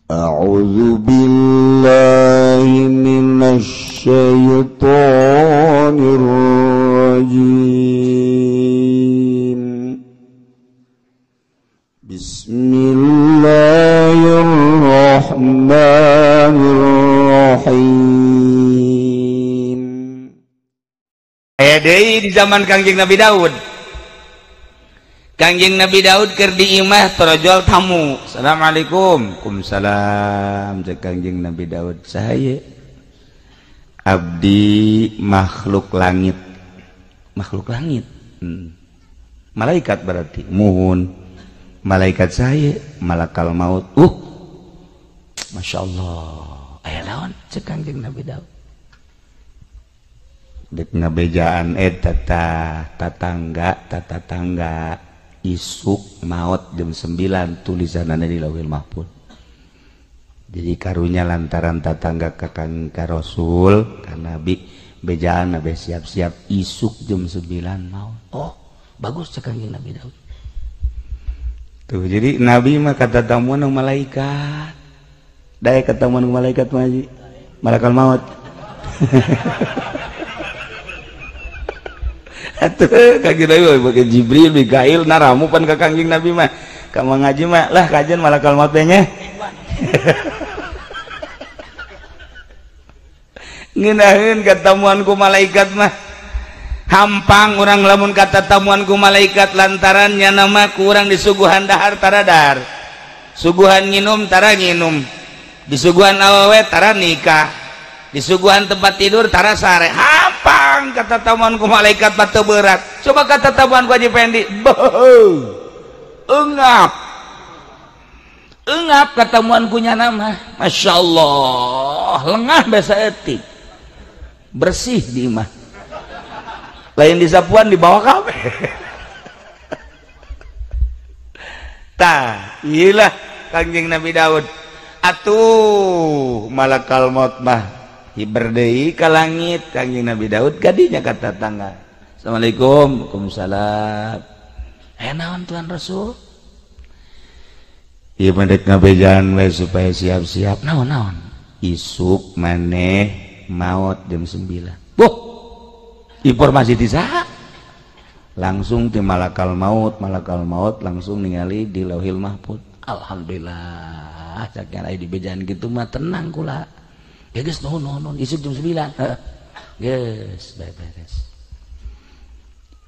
A'udzu billahi minasy syaithanir rajim. Bismillahirrahmanirrahim. Aya deui di zaman Kangjeng Nabi Daud. Kangjeng Nabi Daud keur di imah torojol tamu. Assalamualaikum. Waalaikumsalam. Cek Kangjeng Nabi Daud, saha abdi makhluk langit. Makhluk langit. Malaikat berarti. Muhun. Malaikat saya malakal maut. Masya Allah. Aya naon cek Kangjeng Nabi Daud. Dek ngabejaan eta tatangga tatangga isuk maut jam 9 tulisanana di Lauhil Mahfuz. Jadi karunya lantaran tatangga ka Kang ka Rasul ka Nabi bejaan nabi siap-siap isuk jam 9 maut. Oh, bagus cek Kangjeng Nabi Daud. Tuh, jadi Nabi mah kata tamuan malaikat. Dae katamuan malaikat mah haji. Malakal maut. Atuh Kangjeng Nabi pakai Jibril, Mikail, naramu pan ka Kangjeng Nabi mah. Ka ngaji mah lah kajian malakal maut teh nya. Ngeunaheun katamuan ku malaikat mah. Hampang urang lamun kata tamuan ku malaikat lantaran nya nama ku urang disuguhan dahar tara dahar. Suguhan nginum tara nginum. Disuguhan awewe tara nikah. Disuguhan tempat tidur tara sare. Hampang kata tamuan ku malaikat batu berat. Coba kata tamuan ku Haji Pendi, beuh. Engap. Engap katamuan ku nyana mah. Masya Allah, lengah biasa etik. Bersih di imah. Lain disapuan dibawa kabeh. Tah, iyalah Kangjeng Nabi Daud. Atuh malakal maut mah hiber deui ka langit Kangjeng Nabi Daud kadinya ka tatangga. Assalamualaikum. Waalaikumsalam. Aya naon Tuhan Rasul? Ieu mah dek ngabejaan we supaya siap-siap. Naon-naon? Isuk maneh maot jam 9. Boh. Informasi di saha? Langsung di malakal maut langsung ningali di Lauhil Mahfuz. Alhamdulillah, cak aya di bejaan kitu mah tenang kula. Ya geus nuhun nuhun isuk jam 9. Heeh. Geus beres.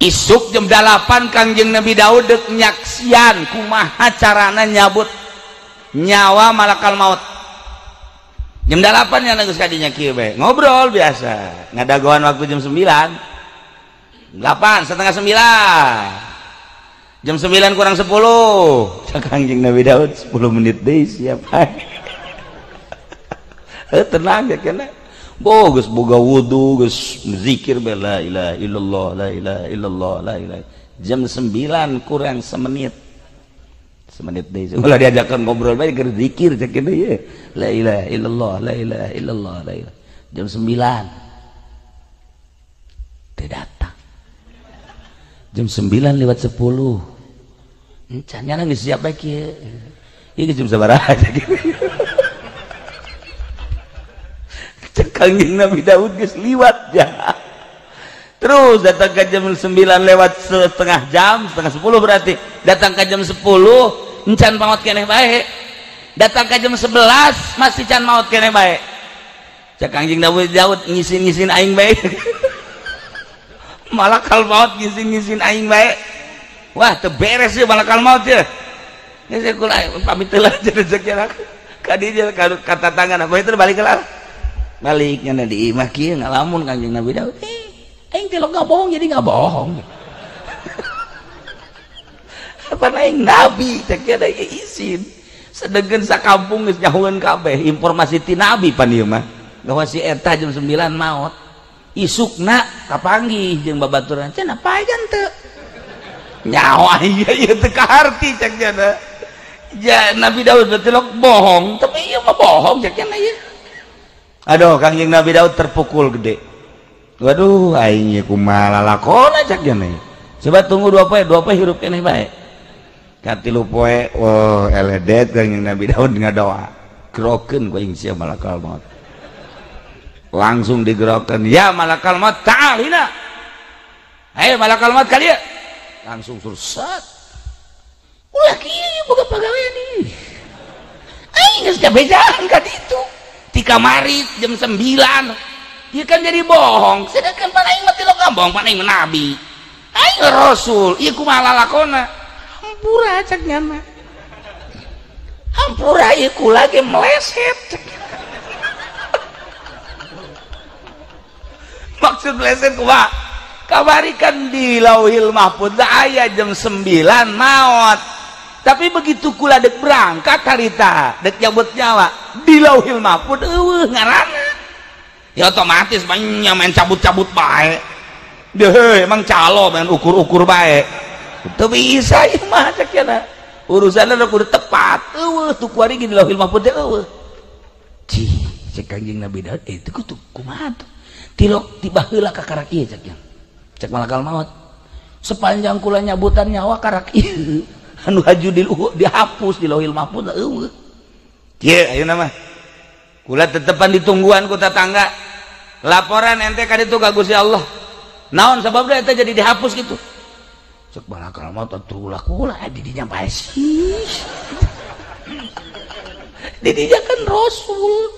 Isuk jam 8 Kangjeng Nabi Daud deuk nyaksian kumaha carana nyabut nyawa malakal maut. Jam 8 nya geus kadinya kieu bae. Ngobrol biasa. Ngadagoan waktu jam 9. 8, 8:30. Jam 9 kurang 10. Kangjeng Nabi Daud 10 menit deui siap. Tenang ya kena. Boh geus boga wudu, geus zikir be la ilaha illallah, la ilaha illallah, la ilaha. Jam 9 kurang semenit. Semenit deui. Ulah diajakan ngobrol bae keur zikir cek kieu ye. La ilaha illallah, la ilaha illallah, la ilaha. Jam 9. Teu datang. Jam 9 lewat 10. Encan nya geus siap bae kieu. Ieu jam sabaraha cek kieu. Kangjeng Nabi Daud geus liwat ya. Terus datang ke jam 9 lewat setengah jam, 9:30 berarti. Datang ke jam 10 encan maot keneh bae. Datang ke jam 11 masih can maot keneh bae. Cek Kangjeng Nabi Daud ngisin-ngisin aing bae. Malakal maut ngisin-ngisin aing bae. Wah, teu beres ieu malakal maut ye. Geus kula pamit heula rezeki ka dieu ka tatangan apa itu balik heula. Baliknya di imah kieu ngalamun Kangjeng Nabi Daud. Aing teh nggak bohong jadi nggak bohong. Apa aing nabi cek kieu da izin. Sedengkeun sakampung geus nyahueun kabeh informasi ti nabi pan ieu mah. Bahwa si eta jam 9 maot. Isukna kapanggih jeung babaturan. Cenah paegan teu. Nyawa ieu ieu teu kaharti cek kieu. Ja Nabi Daud teh bohong, tapi ieu mah bohong cek kieu ieu. Aduh, Kangjeng Nabi Daud terpukul gede. Waduh, aing ieu kumaha lalakona cak jane. Coba tunggu 2 poe hirup keneh bae. Katilu poe, oh eledet Kangjeng Nabi Daud ngadoa. Gerokeun ku aing sia malakal maut. Langsung digerokeun, ya malakal maut ta'al hina. Ayo malakal maut ka dieu. Langsung surset. Ulah kieu boga pagawean ieu. Aing geus kabejaan ka ditu. Ti kamari jam 9. Dia kan jadi bohong. Sedangkan pan aing mah tilok bohong, pan aing nabi. Aing rasul, ieu kumaha lalakona? Hampura cek nyana. Hampura ieu kula ge meleset. Maksud meleset kumaha? Kamari kan di Lauhil Mahfuz aya jam 9 maot. Tapi begitu kula dek berangkat harita, dek nyabut nyawa di Lauhil Mahfuz eueuh ngaranna. Ya otomatis banyak main cabut-cabut bae. Deh, emang calo main ukur-ukur bae. Teu bisa ieu mah cek cenah. Urusanna kudu tepat. Eueuh tu kuari di Lauhil Mahfuz teh eueuh. Cih, cek Kanjeng Nabi Daud itu kudu kumaha tuh? Tilok tiba heula ka karak ieu cek nya. Cek malakal maut. Sepanjang kula nyabutan nyawa karak ieu anu haju dihapus di Lauhil Mahfuz eueuh. Kieu ayeuna mah. Kula tetepan ditungguan ku tetangga. Laporan ente ka ditu ka Gusti Allah. Naon sababna eta jadi dihapus gitu. Cek malakal maut atuh ulah kula di dinya bae sih. Di dinya kan rasul.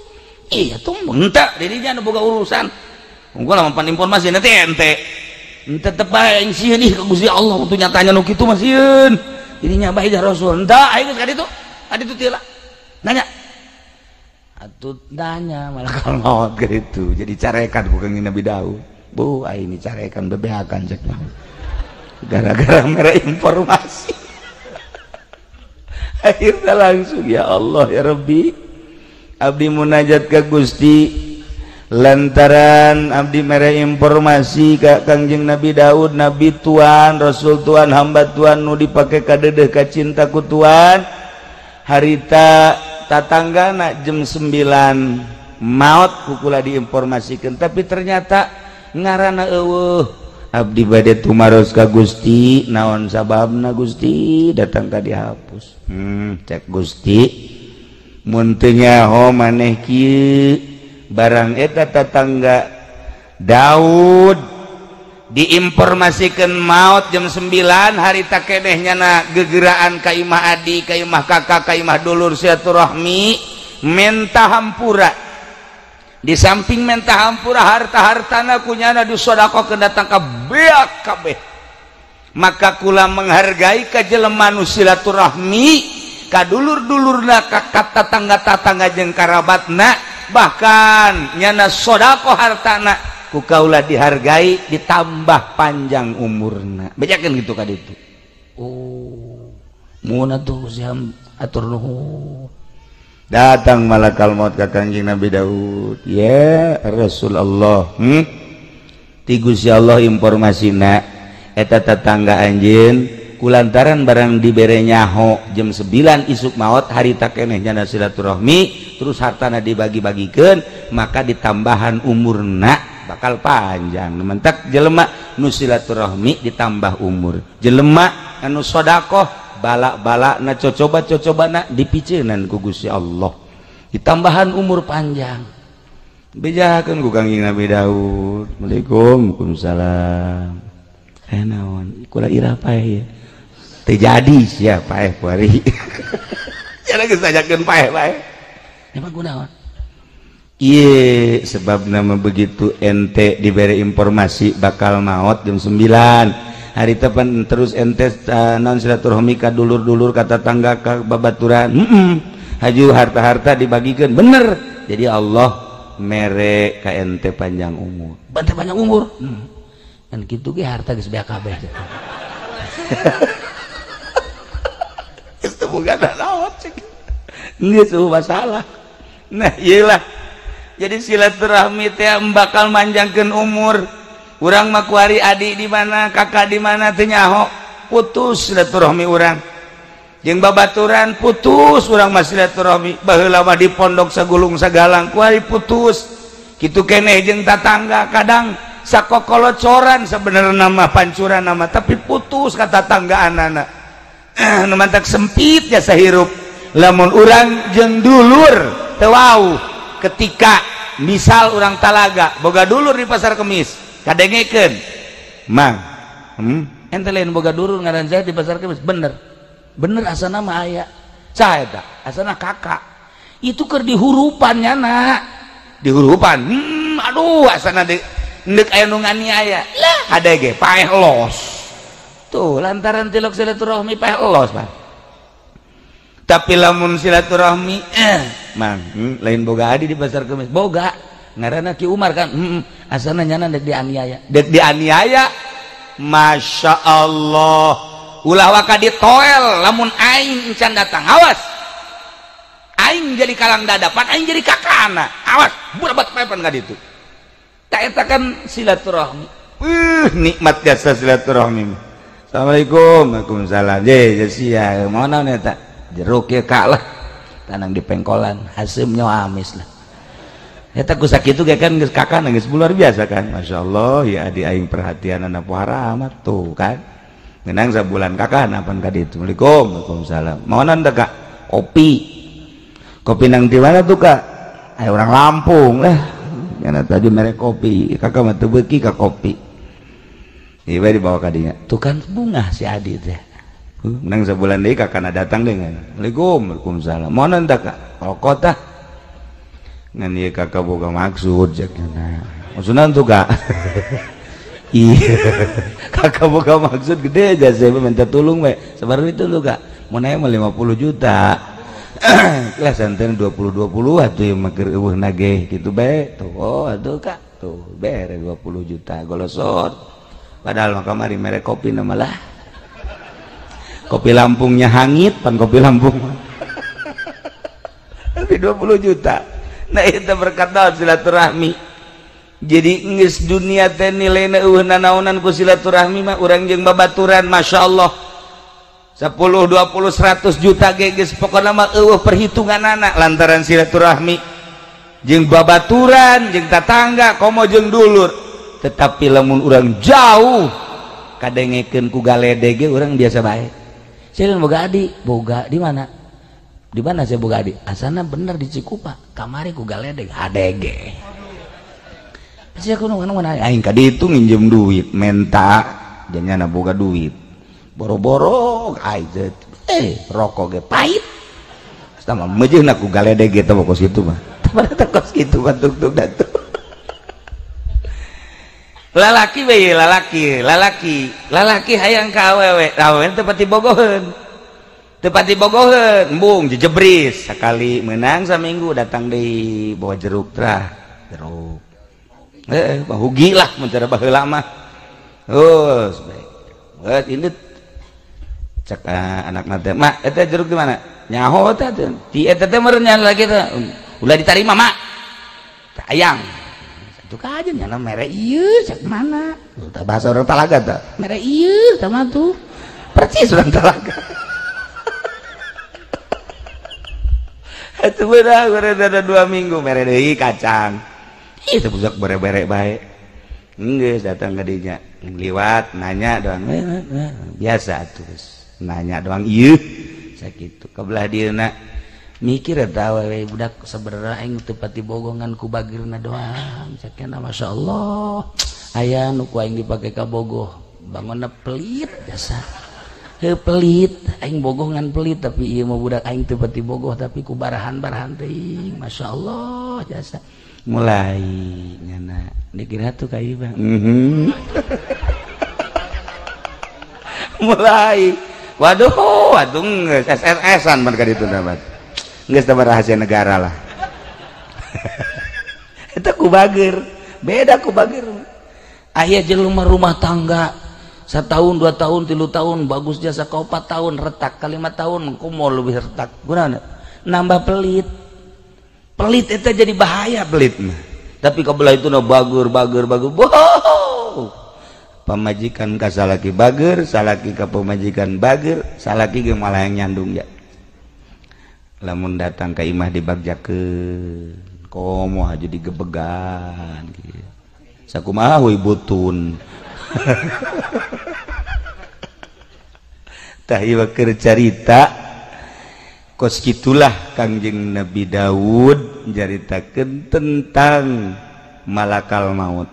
Iya tuh henteu di dinya nu boga urusan. Unggul mampan informasi nanti ente. Tetep bae aing sieun ih ka Gusti Allah untuk nyatanya nu kitu mah sieun. Didinya bae rasul. Henteu aing geus ka ditu. Ka ditu teu lah. Nanya. Atuh nanya malakal maut gitu. Jadi carekan ku Kanjeng Nabi Daud. Bu, aing ini carekan bebeakan cek mah. Gara-gara mere informasi. Akhirnya langsung ya Allah ya Rabbi. Abdi munajat ka Gusti lantaran abdi mere informasi ka Kangjeng Nabi Daud, Nabi Tuhan, Rasul Tuhan, hamba Tuhan nu dipake kadedeh ka cinta ku Tuhan. Harita tatanggana jam 9 maot kukula diinformasikan, tapi ternyata ngaranna eueuh. Abdi bade tumaros ka Gusti, naon sababna Gusti datang ka dihapus. Cek Gusti mun teu nyaho maneh kieu barang eta tetangga Daud diinformasikan maut jam 9 harita keneh nyana gegeraan ka imah adi, ka imah kakak, ka imah dulur silaturahmi menta hampura. Di samping menta hampura harta-hartana kunyana disodakohkeun datang ka beak kabeh. Maka kula menghargai ka jelema nu silaturahmi, ka dulur-dulurna, ka tetangga-tetangga jeung karabatna, bahkan nyana sodakoh hartana ku kaula dihargai, ditambah panjang umurna. Bejakeun kitu ka ditu. Oh, mun atuh siam atur nuhun. Datang malakal maut ka Kangjeng Nabi Daud. Ya Rasulullah, ti Gusti Allah informasina eta tetangga anjeun kulantaran barang dibere nyaho jam 9 isuk maot harita keneh nyana silaturahmi terus hartana dibagi-bagikeun maka ditambahan umurna bakal panjang. Mentak jelema nu silaturahmi ditambah umur, jelema anu sodakoh balak-balak na cocoba-cocoba na dipiceunan ku Gusti Allah ditambahan umur panjang. Bejakeun ku Kangjeng Nabi Daud. Assalamualaikum. Waalaikumsalam. Naon kula irah paeh ya. Teu jadi sia paeh kuari. Cenah geus nanyakeun paeh bae. Emang kunaon? Ieu sebab nama begitu ente diberi informasi bakal maot jam 9. Hari tepan terus ente non silaturahmi ka dulur-dulur ka tetangga ka babaturan. Haju harta-harta dibagikan bener. Jadi Allah mere ka ente panjang umur. Bante panjang umur. Kan kitu ge harta geus beak kabeh. Geus teu boga naon cek. Geus masalah. Nah, ieu lah. Jadi silaturahmi teh bakal manjangkeun umur. Urang mah kuari adik di mana, kakak di mana teu nyaho, putus silaturahmi urang. Jeung babaturan putus urang mah silaturahmi. Baheula mah di pondok sagulung sagalang kuari putus. Kitu keneh jeung tatangga kadang sakokolocoran sebenarnya mah pancuran nama tapi putus ka tatanggaanana. Nu mantak sempit jasa hirup. Lamun urang jeung dulur Teu wau ketika misal urang Talaga boga dulur di Pasar Kemis kadengekeun mang ente lain boga dulur ngaran saya di Pasar Kemis bener bener asana mah aya saha eta asana kakak itu keur dihurupan nyana dihurupan aduh asana deuk aya nu nganiaya lah hadege paeh los tuh lantaran tilok silaturahmi paeh los Pak. Tapi lamun silaturahmi mang lain boga adi di Pasar Kemis boga ngaranna Ki Umar kan asana nyana deuk dianiaya deuk dianiaya Masya Allah ulah waka ditoel lamun aing encan datang awas aing jadi kalang dadapan aing jadi kakana awas burabat paepan ka ditu tak eta kan silaturahmi nikmat jasa silaturahmi. Assalamualaikum. Waalaikumsalam. Je sia mau naon eta jeruk ya kak lah tanang di pengkolan haseum nyawa amis lah eta ku sakitu ge kan geus kakana geus luar biasa kan masyaallah ya adi aing perhatianana pohara amat tuh kan ngeunang sabulan kakana pan ka ditu. Assalamualaikum. Waalaikumsalam. Mau naon teh kak kopi kopi nang di mana tuh kak aya orang Lampung lah nyana tadi mere kopi kakak mah teu beuki ka kopi ieu bae dibawa ka dinya tuh kan bungah si adi teh menang sebulan deui kakana datang deui. Assalamualaikum. Waalaikumsalam. Mau naon tah kak rokok tah ngan ieu kakak boga maksud cek nya maksudna tuh kak iya kakak boga maksud gede aja saya minta tolong we sabar itu tuh kak mau naik 50 juta lah santen 20 20 atuh ieu mah keur eueuh nageh kitu bae tuh oh atuh kak tuh bere 20 juta golosot padahal mah kamari mere kopi na malah kopi Lampungnya hangit pan kopi Lampung tapi 20 juta. Nah itu berkat naon silaturahmi jadi geus dunia teh nilaina eueuh nanaonan ku silaturahmi mah urang jeung babaturan masyaallah 10 20 100 juta ge geus pokona mah eueuh perhitunganana lantaran silaturahmi jeung babaturan jeung tatangga komo jeung dulur. Tetapi lamun urang jauh kadengekeun ku galede ge urang biasa bae. Saya boga adi, boga di mana? Di mana saya boga adi? Asana bener di Cikupa. Kamari ku galedeg adege. Sia kuno mana aing ka ditu nginjem duit, menta janyana boga duit. Boro-boro aing rokok ge pahit. Sama mejeuna ku galedeg ge teh kos kitu mah. Tah kos kitu mah tuk-tuk datuh. Lalaki we lalaki, lalaki, lalaki hayang ka awewe, awewe teu pati bogoheun. Teu pati bogoheun, embung jejebris sakali meunang saminggu datang deui bawa jeruk trah, jeruk. Heeh, bahugi lah mun cara baheula mah. Geus bae. Geus indit cek anakna teh, "Mak, eta jeruk di mana?" Nyaho teh ti eta teh meureun lagi teh. Ulah ditarima, Mak. Hayang. Tuh aja nyana mere ieu cek mana tuh bahasa orang Talaga tuh mere ieu sama tuh percis orang Talaga itu benar ada 2 minggu mere deui kacang itu budak bere-bere bae geus datang ka dinya liwat nanya doang biasa terus nanya doang ieu sakitu ka belah dieuna mikir eta we budak sebenarnya aing teu pati bogongan ku bagirna doang sakena masyaallah aya nu ku aing dipake ka bogoh bangunna pelit jasa heuh pelit aing bogongan pelit tapi ieu mah budak aing teu pati bogoh tapi ku barahan-barahan teuing masyaallah jasa mulai nyana dikira tuh ka ieu bang mulai waduh waduh geus SSS-an ban ka ditu dapat geus teh rahasia negara lah. Eta ku bager, beda ku bager. Aya jelema rumah tangga setahun, 2 tahun, 3 tahun bagus jasa ka 4 tahun retak, ka 5 tahun kumaha lebih retak. Kunaon? Nambah pelit. Pelit eta jadi bahaya pelit mah. Tapi kabelah itu na bager bager bager. Wow. Pamajikan ka salaki bager, salaki ka pamajikan bager, salaki ge malah yang nyandung ya. Lamun datang ke imah dibagjakeun komo aja digebegan gitu. Sakumaha we butun tah ieu keur carita Kos kitulah Kangjeng Nabi Daud nyaritakeun tentang malakal maut.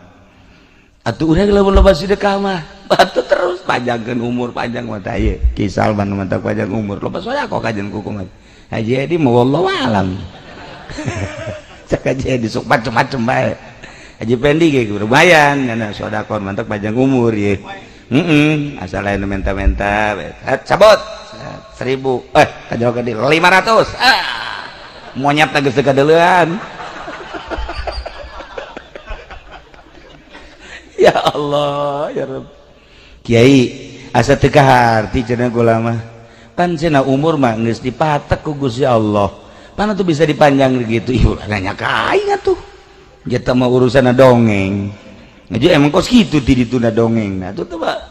Atuh urang lamun loba sedekah mah batu terus panjangkeun umur panjang mah tah ieu Ki Salman mah panjang umur loba soya kok kajian kuku mah. Haji Edi mah wallahu alam. Cak Haji Edi sok macem-macem bae. Haji Pendi ge lumayan nya sedekah mantap panjang umur ye. Heeh, asal lain menta-menta cabot 1000 kajauh ke 500 monyet geus teu kadeulean. Ya Allah ya Rabb. Kiai asa teu kaharti cenah kula mah pan cenah umur mah geus dipatek ku Gusti Allah pan atuh bisa dipanjang gitu. Ih ulah nanya ka aing atuh eta mah urusanna dongeng. Ngaji emang kos kitu ti dituna dongeng. Nah tuh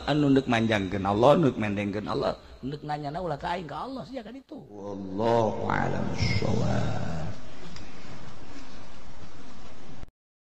anu neuk manjangkeun Allah neuk mendengkeun Allah neuk nanyana ulah ka aing ka Allah sia kan itu. Wallahu a'lam bissawab.